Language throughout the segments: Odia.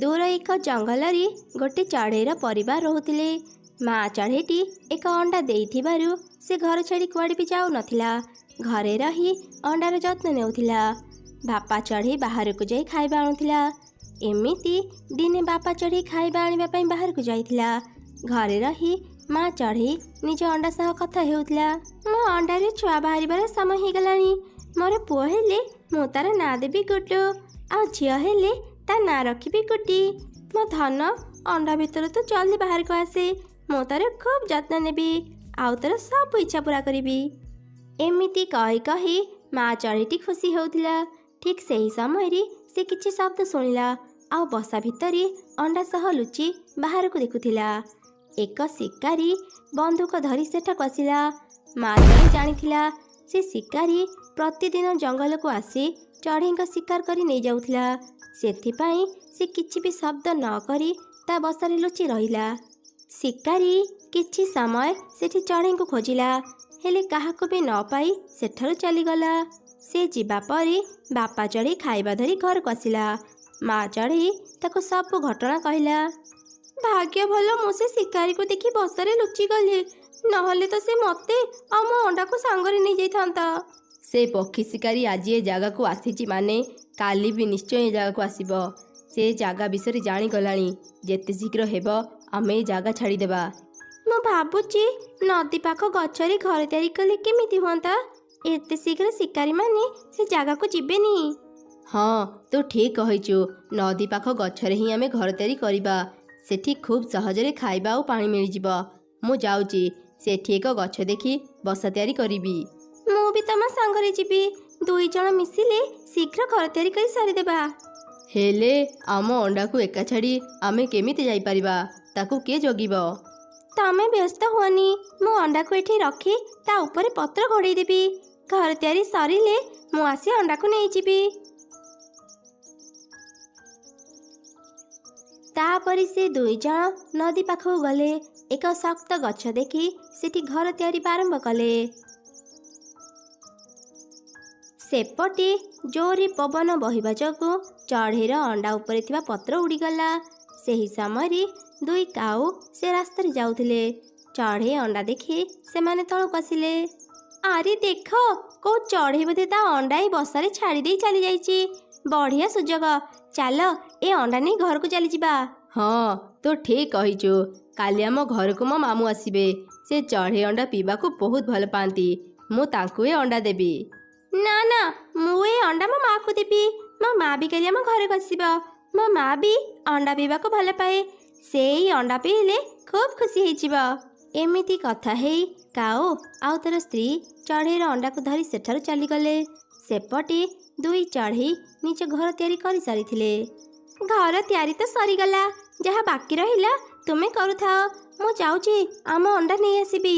ଦୂର ଏକ ଜଙ୍ଗଲରେ ଗୋଟେ ଚଢ଼େଇର ପରିବାର ରହୁଥିଲେ। ମା ଚଢ଼େଇଟି ଏକ ଅଣ୍ଡା ଦେଇଥିବାରୁ ସେ ଘର ଛାଡ଼ି କୁଆଡ଼େ ବି ଯାଉନଥିଲା। ଘରେ ରହି ଅଣ୍ଡାର ଯତ୍ନ ନେଉଥିଲା। ବାପା ଚଢ଼େଇ ବାହାରକୁ ଯାଇ ଖାଇବା ଆଣୁଥିଲା। ଏମିତି ଦିନେ ବାପା ଚଢ଼େଇ ଖାଇବା ଆଣିବା ପାଇଁ ବାହାରକୁ ଯାଇଥିଲା। ଘରେ ରହି ମା ଚଢ଼େଇ ନିଜ ଅଣ୍ଡା ସହ କଥା ହେଉଥିଲା। ମୋ ଅଣ୍ଡାରୁ ଛୁଆ ବାହାରିବାର ସମୟ ହେଇଗଲାଣି। ମୋର ପୁଅ ହେଲେ ମୁଁ ତାର ନାଁ ଦେବି ଗୁଡୁ, ଆଉ ଝିଅ ହେଲେ ତା ନାଁ ରଖିବି ଗୁଡି। ମୋ ଧନ ଅଣ୍ଡା ଭିତରୁ ତ ଜଲ୍ଦି ବାହାରକୁ ଆସେ। ମୁଁ ତାର ଖୁବ୍ ଯତ୍ନ ନେବି ଆଉ ତାର ସବୁ ଇଚ୍ଛା ପୂରା କରିବି। ଏମିତି କହି କହି ମା ଚଢ଼େଇଟି ଖୁସି ହେଉଥିଲା। ଠିକ୍ ସେହି ସମୟରେ ସେ କିଛି ଶବ୍ଦ ଶୁଣିଲା ଆଉ ବସା ଭିତରେ ଅଣ୍ଡା ସହ ଲୁଚି ବାହାରକୁ ଦେଖୁଥିଲା। ଏକ ଶିକାରୀ ବନ୍ଧୁକ ଧରି ସେଠାକୁ ଆସିଲା। ମା ଚଢ଼େଇ ଜାଣିଥିଲା ସେ ଶିକାରୀ ପ୍ରତିଦିନ ଜଙ୍ଗଲକୁ ଆସି ଚଢ଼େଇଙ୍କ ଶିକାର କରି ନେଇଯାଉଥିଲା। ସେଥିପାଇଁ ସେ କିଛି ବି ଶବ୍ଦ ନ କରି ତା ବସାରେ ଲୁଚି ରହିଲା। ଶିକାରୀ କିଛି ସମୟ ସେଠି ଚଢ଼େଇଙ୍କୁ ଖୋଜିଲା, ହେଲେ କାହାକୁ ବି ନ ପାଇ ସେଠାରୁ ଚାଲିଗଲା। ସେ ଯିବା ପରେ ବାପା ଚଢ଼େଇ ଖାଇବା ଧରି ଘରକୁ ଆସିଲା। ମା ଚଢ଼େଇ ତାକୁ ସବୁ ଘଟଣା କହିଲା। ଭାଗ୍ୟ ଭଲ ମୁଁ ସେ ଶିକାରୀକୁ ଦେଖି ବସାରେ ଲୁଚିଗଲି, ନହେଲେ ତ ସେ ମୋତେ ଆଉ ମୋ ଅଣ୍ଡାକୁ ସାଙ୍ଗରେ ନେଇଯାଇଥାନ୍ତା। ସେ ପକ୍ଷୀ ଶିକାରୀ ଆଜି ଏ ଜାଗାକୁ ଆସିଛି ମାନେ କାଲି ବି ନିଶ୍ଚୟ ଏ ଜାଗାକୁ ଆସିବ। ସେ ଜାଗା ବିଷୟରେ ଜାଣିଗଲାଣି। ଯେତେ ଶୀଘ୍ର ହେବ ଆମେ ଏ ଜାଗା ଛାଡ଼ିଦେବା। ମୁଁ ଭାବୁଛି ନଦୀ ପାଖ ଗଛରେ ଘର ତିଆରି କଲେ କେମିତି ହୁଅନ୍ତା? ଏତେ ଶୀଘ୍ର ଶିକାରୀମାନେ ସେ ଜାଗାକୁ ଯିବେନି। ହଁ, ତୁ ଠିକ୍ କହିଛୁ। ନଦୀ ପାଖ ଗଛରେ ହିଁ ଆମେ ଘର ତିଆରି କରିବା। ସେଠି ଖୁବ୍ ସହଜରେ ଖାଇବା ଆଉ ପାଣି ମିଳିଯିବ। ମୁଁ ଯାଉଛି ସେଠି ଏକ ଗଛ ଦେଖି ବସା ତିଆରି କରିବି। ମୁଁ ବି ତମ ସାଙ୍ଗରେ ଯିବି। ଦୁଇ ଜଣ ମିଶିଲେ ଶୀଘ୍ର ଘର ତିଆରି କରି ସାରିଦେବା। ହେଲେ ଆମ ଅଣ୍ଡାକୁ ଏକା ଛାଡ଼ି ଆମେ କେମିତି ଯାଇପାରିବା? ତାକୁ କିଏ ଜଗିବ? ତମେ ବ୍ୟସ୍ତ ହୁଅନି, ମୁଁ ଅଣ୍ଡାକୁ ଏଠି ରଖି ତା ଉପରେ ପତ୍ର ଘୋଡ଼େଇ ଦେବି। ଘର ତିଆରି ସରିଲେ ମୁଁ ଆସି ଅଣ୍ଡାକୁ ନେଇଯିବି। ତାପରେ ସେ ଦୁଇ ଜଣ ନଦୀ ପାଖକୁ ଗଲେ। ଏକ ଶକ୍ତ ଗଛ ଦେଖି ସେଠି ଘର ତିଆରିବା ଆରମ୍ଭ କଲେ। ସେପଟେ ଜୋରରେ ପବନ ବହିବା ଯୋଗୁଁ ଚଢ଼େଇର ଅଣ୍ଡା ଉପରେ ଥିବା ପତ୍ର ଉଡ଼ିଗଲା। ସେହି ସମୟରେ ଦୁଇ କାଉ ସେ ରାସ୍ତାରେ ଯାଉଥିଲେ। ଚଢ଼େଇ ଅଣ୍ଡା ଦେଖି ସେମାନେ ତଳକୁ ଆସିଲେ। ଆରେ ଦେଖ, କୋଉ ଚଢ଼େଇ ବୋଧେ ତା ଅଣ୍ଡା ଏଇ ବସାରେ ଛାଡ଼ି ଦେଇ ଚାଲିଯାଇଛି। ବଢ଼ିଆ ସୁଯୋଗ, ଚାଲ ଏ ଅଣ୍ଡା ନେଇ ଘରକୁ ଚାଲିଯିବା। ହଁ, ତୁ ଠିକ୍ କହିଛୁ। କାଲି ଆମ ଘରକୁ ମୋ ମାମୁଁ ଆସିବେ। ସେ ଚଢ଼େଇ ଅଣ୍ଡା ପିଇବାକୁ ବହୁତ ଭଲ ପାଆନ୍ତି। ମୁଁ ତାଙ୍କୁ ଏ ଅଣ୍ଡା ଦେବି। ନା ନା, ମୁଁ ଏ ଅଣ୍ଡା ମୋ ମାଆକୁ ଦେବି। ମୋ ମା ବି କାଲି ଆମ ଘରକୁ ଆସିବ। ମୋ ମା ବି ଅଣ୍ଡା ପିଇବାକୁ ଭଲ ପାଏ। ସେଇ ଅଣ୍ଡା ପିଇଲେ ଖୁବ୍ ଖୁସି ହେଇଯିବ। ଏମିତି କଥା ହେଇ କାଉ ଆଉ ତାର ସ୍ତ୍ରୀ ଚଢ଼େଇର ଅଣ୍ଡାକୁ ଧରି ସେଠାରୁ ଚାଲିଗଲେ। ସେପଟେ ଦୁଇ ଚଢ଼େଇ ନିଜ ଘର ତିଆରି କରିସାରିଥିଲେ। ଘର ତିଆରି ତ ସରିଗଲା, ଯାହା ବାକି ରହିଲା ତୁମେ କରୁଥାଅ। ମୁଁ ଯାଉଛି ଆମ ଅଣ୍ଡା ନେଇ ଆସିବି।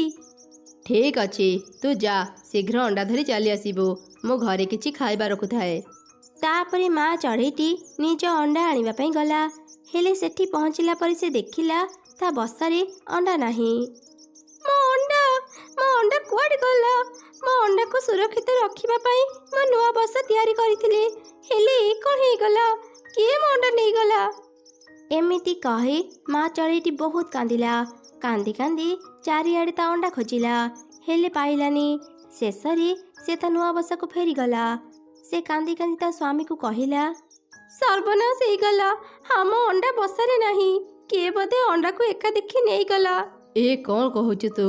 ଠିକ୍ ଅଛି, ତୁ ଯା, ଶୀଘ୍ର ଅଣ୍ଡା ଧରି ଚାଲି ଆସିବୁ। ମୁଁ ଘରେ କିଛି ଖାଇବା ରଖୁଥାଏ। ତାପରେ ମା ଚଢ଼େଇଟି ନିଜ ଅଣ୍ଡା ଆଣିବା ପାଇଁ ଗଲା। ହେଲେ ସେଠି ପହଞ୍ଚିଲା ପରେ ସେ ଦେଖିଲା ତା ବସାରେ ଅଣ୍ଡା ନାହିଁ। ମୋ ଅଣ୍ଡା, ମୋ ଅଣ୍ଡା କୁଆଡ଼େ ଗଲା? ମୋ ଅଣ୍ଡାକୁ ସୁରକ୍ଷିତ ରଖିବା ପାଇଁ ମୁଁ ନୂଆ ବସା ତିଆରି କରିଥିଲି, ହେଲେ ଏ କ'ଣ ହେଇଗଲା? କିଏ ମୋ ଅଣ୍ଡା ନେଇଗଲା? ଏମିତି କହି ମା ଚଢ଼େଇଟି ବହୁତ କାନ୍ଦିଲା। କାନ୍ଦି କାନ୍ଦି ଚାରିଆଡ଼େ ତା ଅଣ୍ଡା ଖୋଜିଲା, ହେଲେ ପାଇଲାନି। ଶେଷରେ ସେ ତା ନୂଆ ବସାକୁ ଫେରିଗଲା। ସେ କାନ୍ଦି କାନ୍ଦି ତା ସ୍ୱାମୀକୁ କହିଲା, ସର୍ବନାଶ ହେଇଗଲା, ଆମ ଅଣ୍ଡା ବସାରେ ନାହିଁ। କିଏ ବୋଧେ ଅଣ୍ଡାକୁ ଏକା ଦେଖି ନେଇଗଲା। ଏ କ'ଣ କହୁଛୁ ତୁ?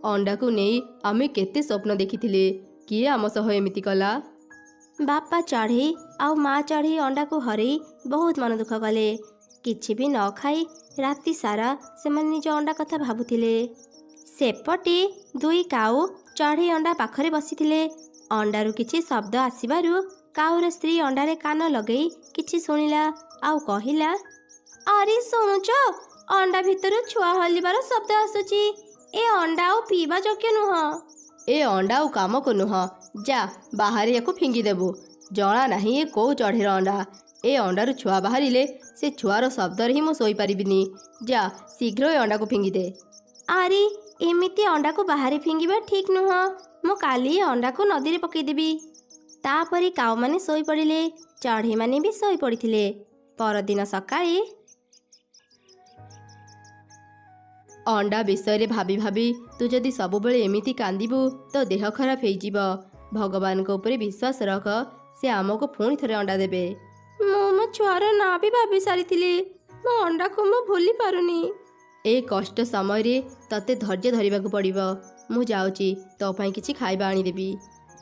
ଅଣ୍ଡାକୁ ନେଇ ଆମେ କେତେ ସ୍ୱପ୍ନ ଦେଖିଥିଲେ। କିଏ ଆମ ସହ ଏମିତି କଲା? ବାପା ଚଢ଼େଇ ଆଉ ମା ଚଢ଼େଇ ଅଣ୍ଡାକୁ ହରେଇ ବହୁତ ମନ ଦୁଃଖ କଲେ। କିଛି ବି ନ ଖାଇ ରାତି ସାରା ସେମାନେ ନିଜ ଅଣ୍ଡା କଥା ଭାବୁଥିଲେ। ସେପଟେ ଦୁଇ କାଉ ଚଢ଼େଇ ଅଣ୍ଡା ପାଖରେ ବସିଥିଲେ। ଅଣ୍ଡାରୁ କିଛି ଶବ୍ଦ ଆସିବାରୁ କାଉର ସ୍ତ୍ରୀ ଅଣ୍ଡାରେ କାନ ଲଗେଇ କିଛି ଶୁଣିଲା ଆଉ କହିଲା, ଆରେ ଶୁଣୁଛ, ଅଣ୍ଡା ଭିତରୁ ଛୁଆ ହଲିବାର ଶବ୍ଦ ଆସୁଛି। ଏ ଅଣ୍ଡା ଆଉ ପିଇବା ଯୋଗ୍ୟ ନୁହଁ। ଏ ଅଣ୍ଡା ଆଉ କାମକୁ ନୁହଁ। ଯା, ବାହାରେ ୟାକୁ ଫିଙ୍ଗିଦେବୁ। ଜଣା ନାହିଁ ଏ କୋଉ ଚଢ଼େଇର ଅଣ୍ଡା। ଏ ଅଣ୍ଡାରୁ ଛୁଆ ବାହାରିଲେ ସେ ଛୁଆର ଶବ୍ଦରେ ହିଁ ମୁଁ ଶୋଇପାରିବିନି। ଯା, ଶୀଘ୍ର ଏ ଅଣ୍ଡାକୁ ଫିଙ୍ଗିଦେ। ଆରେ ଏମିତି ଅଣ୍ଡାକୁ ବାହାରେ ଫିଙ୍ଗିବା ଠିକ୍ ନୁହଁ। ମୁଁ କାଲି ଏ ଅଣ୍ଡାକୁ ନଦୀରେ ପକେଇଦେବି। ତାପରେ କାଉମାନେ ଶୋଇପଡ଼ିଲେ। ଚଢ଼େଇମାନେ ବି ଶୋଇପଡ଼ିଥିଲେ। ପରଦିନ ସକାଳେ ଅଣ୍ଡା ବିଷୟରେ ଭାବି ଭାବି ତୁ ଯଦି ସବୁବେଳେ ଏମିତି କାନ୍ଦିବୁ, ତୋ ଦେହ ଖରାପ ହେଇଯିବ। ଭଗବାନଙ୍କ ଉପରେ ବିଶ୍ୱାସ ରଖ, ସେ ଆମକୁ ପୁଣି ଥରେ ଅଣ୍ଡା ଦେବେ। ମୁଁ ମୋ ଛୁଆର ନାଁ ବି ଭାବି ସାରିଥିଲି। ମୋ ଅଣ୍ଡାକୁ ମୁଁ ଭୁଲି ପାରୁନି। ଏ କଷ୍ଟ ସମୟରେ ତତେ ଧୈର୍ଯ୍ୟ ଧରିବାକୁ ପଡ଼ିବ। ମୁଁ ଯାଉଛି, ତୋ ପାଇଁ କିଛି ଖାଇବା ଆଣିଦେବି।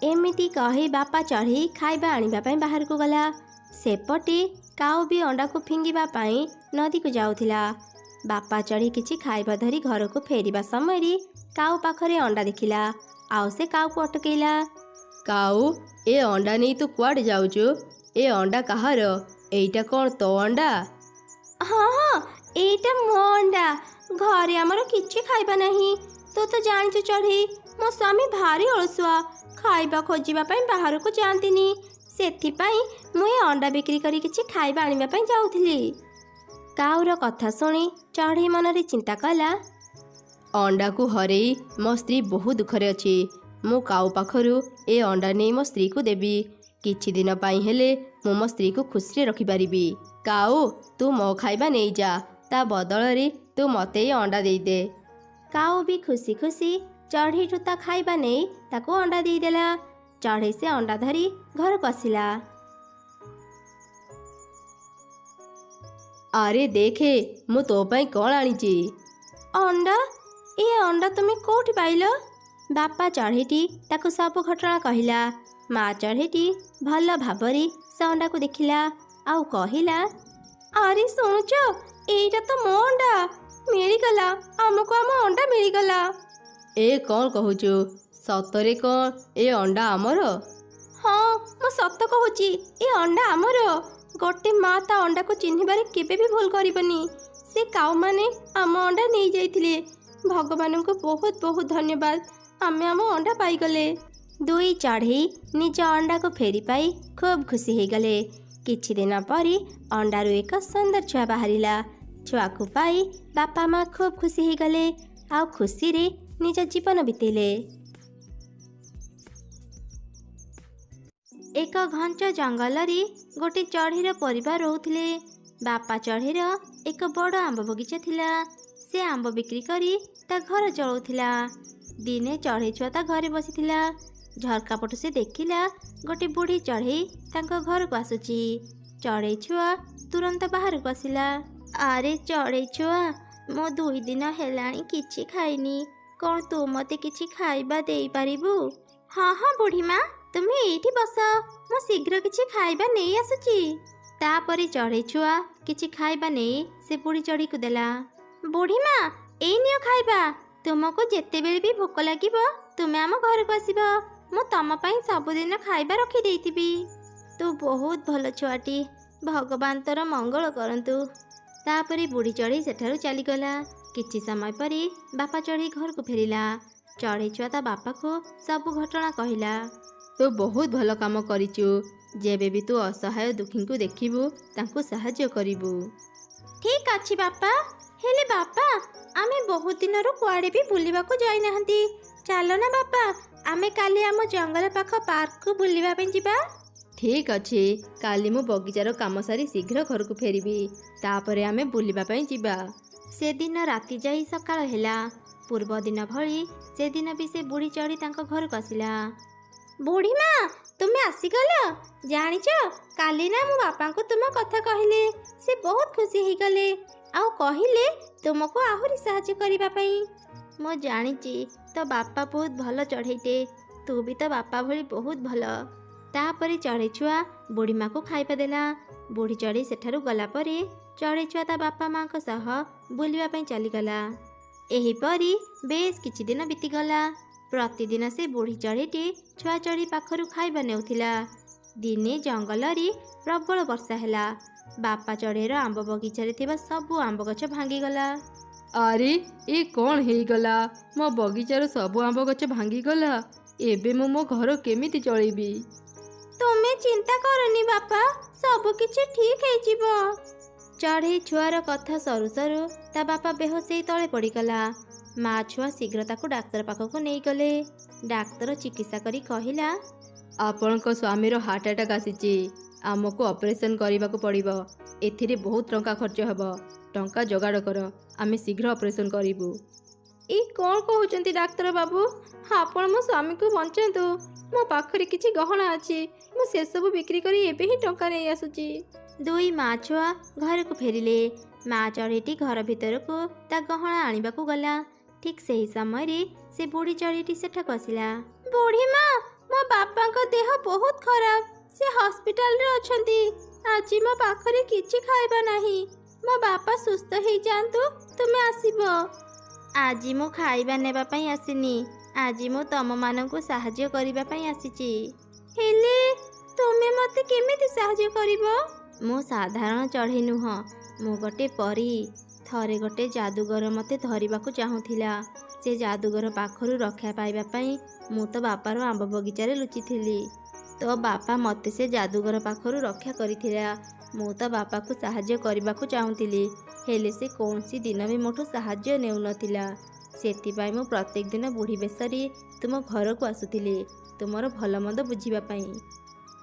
ଏମିତି କହି ବାପା ଚଢ଼େଇ ଖାଇବା ଆଣିବା ପାଇଁ ବାହାରକୁ ଗଲା। ସେପଟେ କାଉ ବି ଅଣ୍ଡାକୁ ଫିଙ୍ଗିବା ପାଇଁ ନଦୀକୁ ଯାଉଥିଲା। ବାପା ଚଢ଼େଇ କିଛି ଖାଇବା ଧରି ଘରକୁ ଫେରିବା ସମୟରେ କାଉ ପାଖରେ ଅଣ୍ଡା ଦେଖିଲା, ଆଉ ସେ କାଉକୁ ଅଟକେଇଲା। କାଉ, ଏ ଅଣ୍ଡା ନେଇ ତୁ କୁଆଡ଼େ ଯାଉଛୁ? ଏ ଅଣ୍ଡା କାହାର? ଏଇଟା କ'ଣ ତୋ ଅଣ୍ଡା? ହଁ ହଁ, ଏଇଟା ମୋ ଅଣ୍ଡା। ଘରେ ଆମର କିଛି ଖାଇବା ନାହିଁ। ତୁ ତ ଜାଣିଛୁ ଚଢ଼େଇ, ମୋ ସ୍ୱାମୀ ଭାରି ଅଳସୁଆ, ଖାଇବା ଖୋଜିବା ପାଇଁ ବାହାରକୁ ଯାଆନ୍ତିନି। ସେଥିପାଇଁ ମୁଁ ଏ ଅଣ୍ଡା ବିକ୍ରି କରି କିଛି ଖାଇବା ଆଣିବା ପାଇଁ ଯାଉଥିଲି। କାଉର କଥା ଶୁଣି ଚଢ଼େଇ ମନରେ ଚିନ୍ତା କଲା, ଅଣ୍ଡାକୁ ହରେଇ ମୋ ସ୍ତ୍ରୀ ବହୁତ ଦୁଃଖରେ ଅଛି। ମୁଁ କାଉ ପାଖରୁ ଏ ଅଣ୍ଡା ନେଇ ମୋ ସ୍ତ୍ରୀକୁ ଦେବି। କିଛି ଦିନ ପାଇଁ ହେଲେ ମୁଁ ମୋ ସ୍ତ୍ରୀକୁ ଖୁସିରେ ରଖିପାରିବି। କାଉ, ତୁ ମୋ ଖାଇବା ନେଇଯା, ତା ବଦଳରେ ତୁ ମୋତେ ଏ ଅଣ୍ଡା ଦେଇଦେ। କାଉ ବି ଖୁସି ଖୁସି ଚଢ଼େଇଠୁ ତା ଖାଇବା ନେଇ ତାକୁ ଅଣ୍ଡା ଦେଇଦେଲା। ଚଢ଼େଇ ସେ ଅଣ୍ଡା ଧରି ଘରକୁ ଆସିଲା। ଆରେ ଦେଖେ, ମୁଁ ତୋ ପାଇଁ କ'ଣ ଆଣିଛି। ଅଣ୍ଡା? ଏ ଅଣ୍ଡା ତୁମେ କୋଉଠି ପାଇଲ? ବାପା ଚଢ଼େଇଟି ତାକୁ ସବୁ ଘଟଣା କହିଲା। ମା ଚଢ଼େଇଟି ଭଲ ଭାବରେ ସେ ଅଣ୍ଡାକୁ ଦେଖିଲା ଆଉ କହିଲା, ଆରେ ଶୁଣୁଛ, ଏଇଟା ତ ମୋ ଅଣ୍ଡା। ମିଳିଗଲା ଆମକୁ, ଆମ ଅଣ୍ଡା ମିଳିଗଲା। ଏ କ'ଣ କହୁଛୁ? ସତରେ କ'ଣ ଏ ଅଣ୍ଡା ଆମର? ହଁ, ମୁଁ ସତ କହୁଛି, ଏ ଅଣ୍ଡା ଆମର। ଗୋଟେ ମା ତା ଅଣ୍ଡାକୁ ଚିହ୍ନିବାରେ କେବେ ବି ଭୁଲ କରିବନି। ସେ କାଉମାନେ ଆମ ଅଣ୍ଡା ନେଇଯାଇଥିଲେ। ଭଗବାନଙ୍କୁ ବହୁତ ବହୁତ ଧନ୍ୟବାଦ, ଆମେ ଆମ ଅଣ୍ଡା ପାଇଗଲେ। ଦୁଇ ଚଢ଼େଇ ନିଜ ଅଣ୍ଡାକୁ ଫେରି ପାଇ ଖୁବ୍ ଖୁସି ହେଇଗଲେ। କିଛି ଦିନ ପରେ ଅଣ୍ଡାରୁ ଏକ ସୁନ୍ଦର ଛୁଆ ବାହାରିଲା। ଛୁଆକୁ ପାଇ ବାପା ମା ଖୁବ୍ ଖୁସି ହେଇଗଲେ ଆଉ ଖୁସିରେ ନିଜ ଜୀବନ ବିତେଇଲେ। ଏକ ଘଞ୍ଚ ଜଙ୍ଗଲରେ ଗୋଟେ ଚଢ଼େଇର ପରିବାର ରହୁଥିଲେ। ବାପା ଚଢ଼େଇର ଏକ ବଡ଼ ଆମ୍ବ ବଗିଚା ଥିଲା। ସେ ଆମ୍ବ ବିକ୍ରି କରି ତା ଘର ଚଳାଉଥିଲା। ଦିନେ ଚଢ଼େଇ ଛୁଆ ତା ଘରେ ବସିଥିଲା। ଝରକା ପଟୁ ସେ ଦେଖିଲା ଗୋଟେ ବୁଢ଼ୀ ଚଢ଼େଇ ତାଙ୍କ ଘରକୁ ଆସୁଛି। ଚଢ଼େଇ ଛୁଆ ତୁରନ୍ତ ବାହାରକୁ ଆସିଲା। ଆରେ ଚଢ଼େଇ ଛୁଆ, ମୁଁ 2 ଦିନ ହେଲାଣି କିଛି ଖାଇନି। କ'ଣ ତୁ ମୋତେ କିଛି ଖାଇବା ଦେଇପାରିବୁ? ହଁ ହଁ ବୁଢ଼ୀ ମା, ତୁମେ ଏଇଠି ବସ, ମୁଁ ଶୀଘ୍ର କିଛି ଖାଇବା ନେଇ ଆସୁଛି। ତାପରେ ଚଢ଼େଇ ଛୁଆ କିଛି ଖାଇବା ନେଇ ସେ ବୁଢ଼ୀ ଚଢ଼େଇକୁ ଦେଲା। ବୁଢ଼ୀ ମା, ଏଇ ନିଅ ଖାଇବା। ତୁମକୁ ଯେତେବେଳେ ବି ଭୋକ ଲାଗିବ ତୁମେ ଆମ ଘରକୁ ଆସିବ। ମୁଁ ତମ ପାଇଁ ସବୁଦିନ ଖାଇବା ରଖିଦେଇଥିବି। ତୁ ବହୁତ ଭଲ ଛୁଆଟି, ଭଗବାନ ତୋର ମଙ୍ଗଳ କରନ୍ତୁ। ତାପରେ ବୁଢ଼ୀ ଚଢ଼େଇ ସେଠାରୁ ଚାଲିଗଲା। କିଛି ସମୟ ପରେ ବାପା ଚଢ଼େଇ ଘରକୁ ଫେରିଲା। ଚଢ଼େଇ ଛୁଆ ତା ବାପାକୁ ସବୁ ଘଟଣା କହିଲା। ତୁ ବହୁତ ଭଲ କାମ କରିଛୁ। ଯେବେ ବି ତୁ ଅସହାୟ ଦୁଃଖୀଙ୍କୁ ଦେଖିବୁ, ତାଙ୍କୁ ସାହାଯ୍ୟ କରିବୁ। ଠିକ୍ ଅଛି ବାପା। ହେଲେ ବାପା, ଆମେ ବହୁତ ଦିନରୁ କୁଆଡ଼େ ବି ବୁଲିବାକୁ ଯାଇନାହାନ୍ତି। ଚାଲ ନା ବାପା, ଆମେ କାଲି ଆମ ଜଙ୍ଗଲ ପାଖ ପାର୍କକୁ ବୁଲିବା ପାଇଁ ଯିବା। ଠିକ୍ ଅଛି, କାଲି ମୁଁ ବଗିଚାର କାମ ସାରି ଶୀଘ୍ର ଘରକୁ ଫେରିବି, ତାପରେ ଆମେ ବୁଲିବା ପାଇଁ ଯିବା। ସେଦିନ ରାତି ଯାଇ ସକାଳ ହେଲା। ପୂର୍ବ ଦିନ ଭଳି ସେଦିନ ବି ସେ ବୁଢ଼ୀ ଚଢ଼ି ତାଙ୍କ ଘରକୁ ଆସିଲା। ବୁଢ଼ୀ ମା, ତୁମେ ଆସିଗଲ? ଜାଣିଛ, କାଲି ନା ମୁଁ ବାପାଙ୍କୁ ତୁମ କଥା କହିଲି, ସେ ବହୁତ ଖୁସି ହେଇଗଲେ ଆଉ କହିଲେ ତୁମକୁ ଆହୁରି ସାହାଯ୍ୟ କରିବା ପାଇଁ। ମୁଁ ଜାଣିଛି ତୋ ବାପା ବହୁତ ଭଲ ଚଢ଼େଇଟେ, ତୁ ବି ତ ବାପା ଭଳି ବହୁତ ଭଲ। ତାପରେ ଚଢ଼େଇ ଛୁଆ ବୁଢ଼ୀମାକୁ ଖାଇବା ଦେଲା। ବୁଢ଼ୀ ଚଢ଼େଇ ସେଠାରୁ ଗଲା ପରେ ଚଢ଼େଇ ଛୁଆ ତା ବାପା ମାଙ୍କ ସହ ବୁଲିବା ପାଇଁ ଚାଲିଗଲା। ଏହିପରି ବେଶ କିଛି ଦିନ ବିତିଗଲା। ପ୍ରତିଦିନ ସେ ବୁଢ଼ୀ ଚଢ଼େଇଟି ଛୁଆ ଚଢ଼େଇ ପାଖରୁ ଖାଇବା ନେଉଥିଲା। ଦିନେ ଜଙ୍ଗଲରେ ପ୍ରବଳ ବର୍ଷା ହେଲା। ବାପା ଚଢ଼େଇର ଆମ୍ବ ବଗିଚାରେ ଥିବା ସବୁ ଆମ୍ବ ଗଛ ଭାଙ୍ଗିଗଲା। ଆରେ ଏ କ'ଣ ହେଇଗଲା? ମୋ ବଗିଚାର ସବୁ ଆମ୍ବ ଗଛ ଭାଙ୍ଗିଗଲା। ଏବେ ମୁଁ ମୋ ଘର କେମିତି ଚଳେଇବି? ତୁମେ ଚିନ୍ତା କରନି ବାପା, ସବୁ କିଛି ଠିକ୍ ହେଇଯିବ। ଚଢ଼େଇ ଛୁଆର କଥା ସରୁ ସରୁ ତା ବାପା ବେହୋସ ହେଇ ତଳେ ପଡ଼ିଗଲା। ମା ଛୁଆ ଶୀଘ୍ର ତାକୁ ଡାକ୍ତର ପାଖକୁ ନେଇଗଲେ। ଡାକ୍ତର ଚିକିତ୍ସା କରି କହିଲା, ଆପଣଙ୍କ ସ୍ୱାମୀର ହାର୍ଟ ଆଟାକ୍ ଆସିଛି, ଆମକୁ ଅପରେସନ୍ କରିବାକୁ ପଡ଼ିବ। ଏଥିରେ ବହୁତ ଟଙ୍କା ଖର୍ଚ୍ଚ ହେବ। ଟଙ୍କା ଯୋଗାଡ଼ କର, ଆମେ ଶୀଘ୍ର ଅପରେସନ୍ କରିବୁ। ଏଇ କ'ଣ କହୁଛନ୍ତି ଡାକ୍ତର ବାବୁ? ଆପଣ ମୋ ସ୍ୱାମୀକୁ ବଞ୍ଚାନ୍ତୁ। ମୋ ପାଖରେ କିଛି ଗହଣା ଅଛି, ମୁଁ ସେସବୁ ବିକ୍ରି କରି ଏବେ ହିଁ ଟଙ୍କା ନେଇ ଆସୁଛି। ଦୁଇ ମା ଛୁଆ ଘରକୁ ଫେରିଲେ। ମା ଚଢ଼େଇଟି ଘର ଭିତରକୁ ତା ଗହଣା ଆଣିବାକୁ ଗଲା। ଠିକ୍ ସେହି ସମୟରେ ସେ ବୁଢ଼ୀ ଚଢ଼େଇଟି ସେଠାକୁ ଆସିଲା। ବୁଢ଼ୀ ମା, ମୋ ବାପାଙ୍କ ଦେହ ବହୁତ ଖରାପ, ସେ ହସ୍ପିଟାଲରେ ଅଛନ୍ତି। ଆଜି ମୋ ପାଖରେ କିଛି ଖାଇବା ନାହିଁ। ମୋ ବାପା ସୁସ୍ଥ ହେଇଯାଆନ୍ତୁ, ତୁମେ ଆସିବ। ଆଜି ମୁଁ ଖାଇବା ନେବା ପାଇଁ ଆସିନି, ଆଜି ମୁଁ ତମମାନଙ୍କୁ ସାହାଯ୍ୟ କରିବା ପାଇଁ ଆସିଛି। ହେଲେ ତୁମେ ମୋତେ କେମିତି ସାହାଯ୍ୟ କରିବ? ମୁଁ ସାଧାରଣ ଚଢ଼େଇ ନୁହଁ, ମୁଁ ଗୋଟେ ପରୀ। ଥରେ ଗୋଟେ ଯାଦୁଗର ମୋତେ ଧରିବାକୁ ଚାହୁଁଥିଲା। ସେ ଯାଦୁଗର ପାଖରୁ ରକ୍ଷା ପାଇବା ପାଇଁ ମୁଁ ତ ବାପାର ଆମ୍ବ ବଗିଚାରେ ଲୁଚିଥିଲି। ତୋ ବାପା ମୋତେ ସେ ଯାଦୁଗର ପାଖରୁ ରକ୍ଷା କରିଥିଲା। ମୁଁ ତ ବାପାକୁ ସାହାଯ୍ୟ କରିବାକୁ ଚାହୁଁଥିଲି, ହେଲେ ସେ କୌଣସି ଦିନ ବି ମୋଠୁ ସାହାଯ୍ୟ ନେଉନଥିଲା। ସେଥିପାଇଁ ମୁଁ ପ୍ରତ୍ୟେକ ଦିନ ବୁଢ଼ୀ ବେଶରେ ତୁମ ଘରକୁ ଆସୁଥିଲି, ତୁମର ଭଲମନ୍ଦ ବୁଝିବା ପାଇଁ।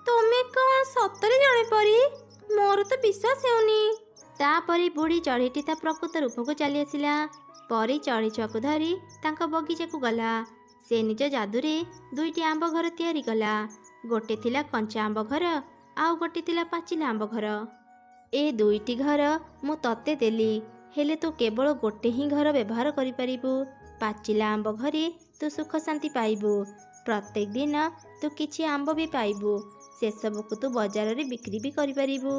ତୁମେ କ'ଣ ସତରେ ଜଣେ ପରୀ? ମୋର ତ ବିଶ୍ୱାସ ହେଉନି। ତାପରେ ବୁଢ଼ୀ ଚଢ଼େଇଟି ତା ପ୍ରକୃତ ରୂପକୁ ଚାଲି ଆସିଲା। ପରୀ ଚଢ଼େଇ ଛୁଆକୁ ଧରି ତାଙ୍କ ବଗିଚାକୁ ଗଲା। ସେ ନିଜ ଯାଦୁରେ ଦୁଇଟି ଆମ୍ବ ଘର ତିଆରି କଲା। ଗୋଟେ ଥିଲା କଞ୍ଚା ଆମ୍ବ ଘର, ଆଉ ଗୋଟେ ଥିଲା ପାଚିଲା ଆମ୍ବ ଘର। ଏ ଦୁଇଟି ଘର ମୁଁ ତତେ ଦେଲି, ହେଲେ ତୁ କେବଳ ଗୋଟେ ହିଁ ଘର ବ୍ୟବହାର କରିପାରିବୁ। ପାଚିଲା ଆମ୍ବ ଘରେ ତୁ ସୁଖ ଶାନ୍ତି ପାଇବୁ। ପ୍ରତ୍ୟେକ ଦିନ ତୁ କିଛି ଆମ୍ବ ବି ପାଇବୁ, ସେସବୁକୁ ତୁ ବଜାରରେ ବିକ୍ରି ବି କରିପାରିବୁ।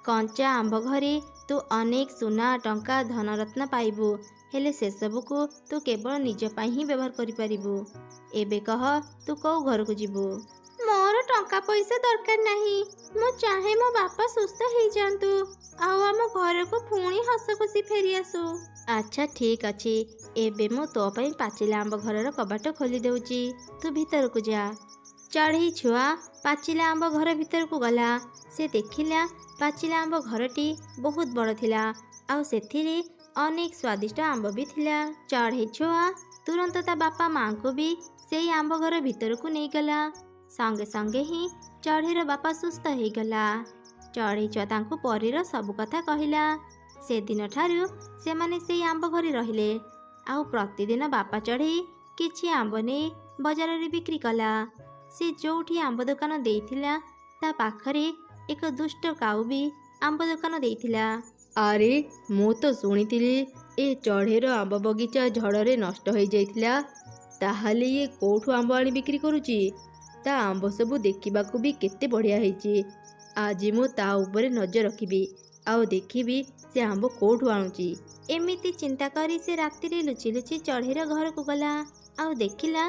କଞ୍ଚା ଆମ୍ବ ଘରେ ତୁ ଅନେକ ସୁନା ଟଙ୍କା ଧନରତ୍ନ ପାଇବୁ, ହେଲେ ସେସବୁକୁ ତୁ କେବଳ ନିଜ ପାଇଁ ହିଁ ବ୍ୟବହାର କରିପାରିବୁ। ଏବେ କହ, ତୁ କୋଉ ଘରକୁ ଯିବୁ? ମୋର ଟଙ୍କା ପଇସା ଦରକାର ନାହିଁ। ମୁଁ ଚାହେଁ ମୋ ବାପା ସୁସ୍ଥ ହେଇଯାଆନ୍ତୁ ଆଉ ଆମ ଘରକୁ ପୁଣି ହସ ଖୁସି ଫେରି ଆସୁ। ଆଚ୍ଛା, ଠିକ୍ ଅଛି। ଏବେ ମୁଁ ତୋ ପାଇଁ ପାଚିଲା ଆମ୍ବ ଘରର କବାଟ ଖୋଲି ଦେଉଛି, ତୁ ଭିତରକୁ ଯା। ଚଢ଼େଇ ଛୁଆ ପାଚିଲା ଆମ୍ବ ଘର ଭିତରକୁ ଗଲା। ସେ ଦେଖିଲା ପାଚିଲା ଆମ୍ବ ଘରଟି ବହୁତ ବଡ଼ ଥିଲା ଆଉ ସେଥିରେ ଅନେକ ସ୍ୱାଦିଷ୍ଟ ଆମ୍ବ ବି ଥିଲା। ଚଢ଼େଇ ଛୁଆ ତୁରନ୍ତ ତା ବାପା ମାଆଙ୍କୁ ବି ସେଇ ଆମ୍ବ ଘର ଭିତରକୁ ନେଇଗଲା। ସଙ୍ଗେ ସଙ୍ଗେ ହିଁ ଚଢ଼େଇର ବାପା ସୁସ୍ଥ ହେଇଗଲା। ଚଢ଼େଇ ଛୁଆ ତାଙ୍କୁ ପରୀର ସବୁ କଥା କହିଲା। ସେଦିନଠାରୁ ସେମାନେ ସେଇ ଆମ୍ବ ଘରେ ରହିଲେ ଆଉ ପ୍ରତିଦିନ ବାପା ଚଢ଼େଇ କିଛି ଆମ୍ବ ନେଇ ବଜାରରେ ବିକ୍ରି କଲା। ସେ ଯୋଉଠି ଆମ୍ବ ଦୋକାନ ଦେଇଥିଲା, ତା ପାଖରେ ଏକ ଦୁଷ୍ଟ କାଉ ବି ଆମ୍ବ ଦୋକାନ ଦେଇଥିଲା। ଆରେ, ମୁଁ ତ ଶୁଣିଥିଲି ଏ ଚଢ଼େଇର ଆମ୍ବ ବଗିଚା ଝଡ଼ରେ ନଷ୍ଟ ହେଇଯାଇଥିଲା। ତାହେଲେ ଇଏ କୋଉଠୁ ଆମ୍ବ ଆଣି ବିକ୍ରି କରୁଛି? ତା ଆମ୍ବ ସବୁ ଦେଖିବାକୁ ବି କେତେ ବଢ଼ିଆ ହେଇଛି। ଆଜି ମୁଁ ତା ଉପରେ ନଜର ରଖିବି ଆଉ ଦେଖିବି ସେ ଆମ୍ବ କୋଉଠୁ ଆଣୁଛି। ଏମିତି ଚିନ୍ତା କରି ସେ ରାତିରେ ଲୁଚି ଲୁଚି ଚଢ଼େଇର ଘରକୁ ଗଲା ଆଉ ଦେଖିଲା,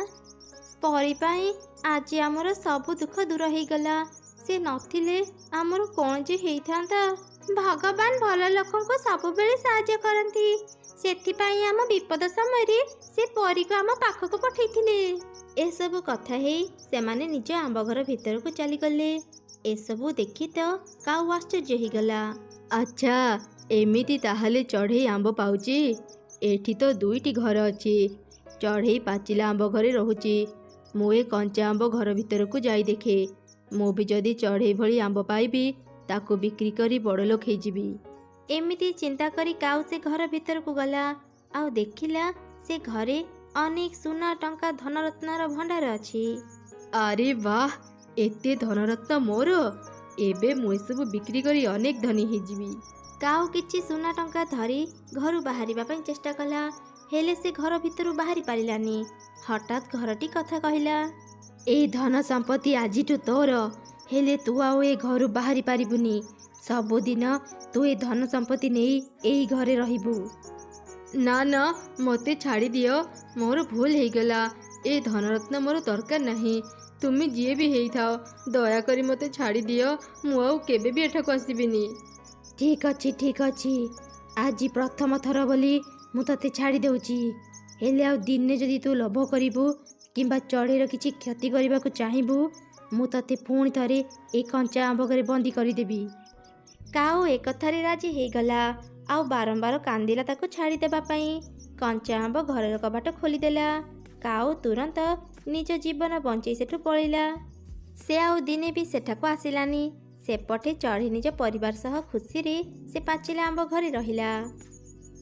ପରୀ ପାଇଁ ଆଜି ଆମର ସବୁ ଦୁଃଖ ଦୂର ହେଇଗଲା। ସେ ନଥିଲେ ଆମର କ'ଣ ଯେ ହେଇଥାନ୍ତା। ଭଗବାନ ଭଲ ଲୋକଙ୍କୁ ସବୁବେଳେ ସାହାଯ୍ୟ କରନ୍ତି, ସେଥିପାଇଁ ଆମ ବିପଦ ସମୟରେ ସେ ପରୀକୁ ଆମ ପାଖକୁ ପଠେଇଥିଲେ। ଏସବୁ କଥା ହେଇ ସେମାନେ ନିଜ ଆମ୍ବ ଘର ଭିତରକୁ ଚାଲିଗଲେ। ଏସବୁ ଦେଖି ତ କାଉ ଆଶ୍ଚର୍ଯ୍ୟ ହେଇଗଲା। ଆଚ୍ଛା, ଏମିତି ତାହେଲେ ଚଢ଼େଇ ଆମ୍ବ ପାଉଛି। ଏଠି ତ ଦୁଇଟି ଘର ଅଛି। ଚଢ଼େଇ ପାଚିଲା ଆମ୍ବ ଘରେ ରହୁଛି। ମୁଁ ଏ କଞ୍ଚା ଆମ୍ବ ଘର ଭିତରକୁ ଯାଇ ଦେଖେ। ମୁଁ ବି ଯଦି ଚଢ଼େଇ ଭଳି ଆମ୍ବ ପାଇବି, ତାକୁ ବିକ୍ରି କରି ବଡ଼ଲୋକ ହେଇଯିବି। ଏମିତି ଚିନ୍ତା କରି କାଉ ସେ ଘର ଭିତରକୁ ଗଲା ଆଉ ଦେଖିଲା ସେ ଘରେ ଅନେକ ସୁନା ଟଙ୍କା ଧନରତ୍ନର ଭଣ୍ଡାର ଅଛି। ଆରେ ବାଃ, ଏତେ ଧନରତ୍ନ ମୋର! ଏବେ ମୁଁ ଏସବୁ ବିକ୍ରି କରି ଅନେକ ଧନୀ ହେଇଯିବି। କାଉ କିଛି ସୁନା ଟଙ୍କା ଧରି ଘରୁ ବାହାରିବା ପାଇଁ ଚେଷ୍ଟା କଲା, ହେଲେ ସେ ଘର ଭିତରୁ ବାହାରି ପାରିଲାନି। ହଠାତ୍ ଘରଟି କଥା କହିଲା, ଏ ଧନ ସମ୍ପତ୍ତି ଆଜିଠୁ ତୋର, ହେଲେ ତୁ ଆଉ ଏ ଘରୁ ବାହାରି ପାରିବୁନି। ସବୁଦିନ ତୁ ଏ ଧନ ସମ୍ପତ୍ତି ନେଇ ଏଇ ଘରେ ରହିବୁ। ନା ନା, ମୋତେ ଛାଡ଼ିଦିଅ, ମୋର ଭୁଲ ହେଇଗଲା। ଏ ଧନରତ୍ନ ମୋର ଦରକାର ନାହିଁ। ତୁମେ ଯିଏ ବି ହେଇଥାଅ, ଦୟାକରି ମୋତେ ଛାଡ଼ିଦିଅ। ମୁଁ ଆଉ କେବେ ବି ଏଠାକୁ ଆସିବିନି। ଠିକ୍ ଅଛି, ଠିକ୍ ଅଛି, ଆଜି ପ୍ରଥମ ଥର ବୋଲି ମୁଁ ତୋତେ ଛାଡ଼ି ଦେଉଛି। ହେଲେ ଆଉ ଦିନେ ଯଦି ତୁ ଲୋଭ କରିବୁ କିମ୍ବା ଚଢ଼େଇର କିଛି କ୍ଷତି କରିବାକୁ ଚାହିଁବୁ, ମୁଁ ତୋତେ ପୁଣି ଥରେ ଏଇ କଞ୍ଚା ଆମ୍ବ ଘରେ ବନ୍ଦୀ କରିଦେବି। କାଉ ଏକଥାରେ ରାଜି ହେଇଗଲା ଆଉ ବାରମ୍ବାର କାନ୍ଦିଲା ତାକୁ ଛାଡ଼ିଦେବା ପାଇଁ। କଞ୍ଚା ଆମ୍ବ ଘରର କବାଟ ଖୋଲିଦେଲା। କାଉ ତୁରନ୍ତ ନିଜ ଜୀବନ ବଞ୍ଚେଇ ସେଠୁ ପଳେଇଲା। ସେ ଆଉ ଦିନେ ବି ସେଠାକୁ ଆସିଲାନି। ସେପଟେ ଚଢ଼େଇ ନିଜ ପରିବାର ସହ ଖୁସିରେ ସେ ପାଚିଲା ଆମ୍ବ ଘରେ ରହିଲା।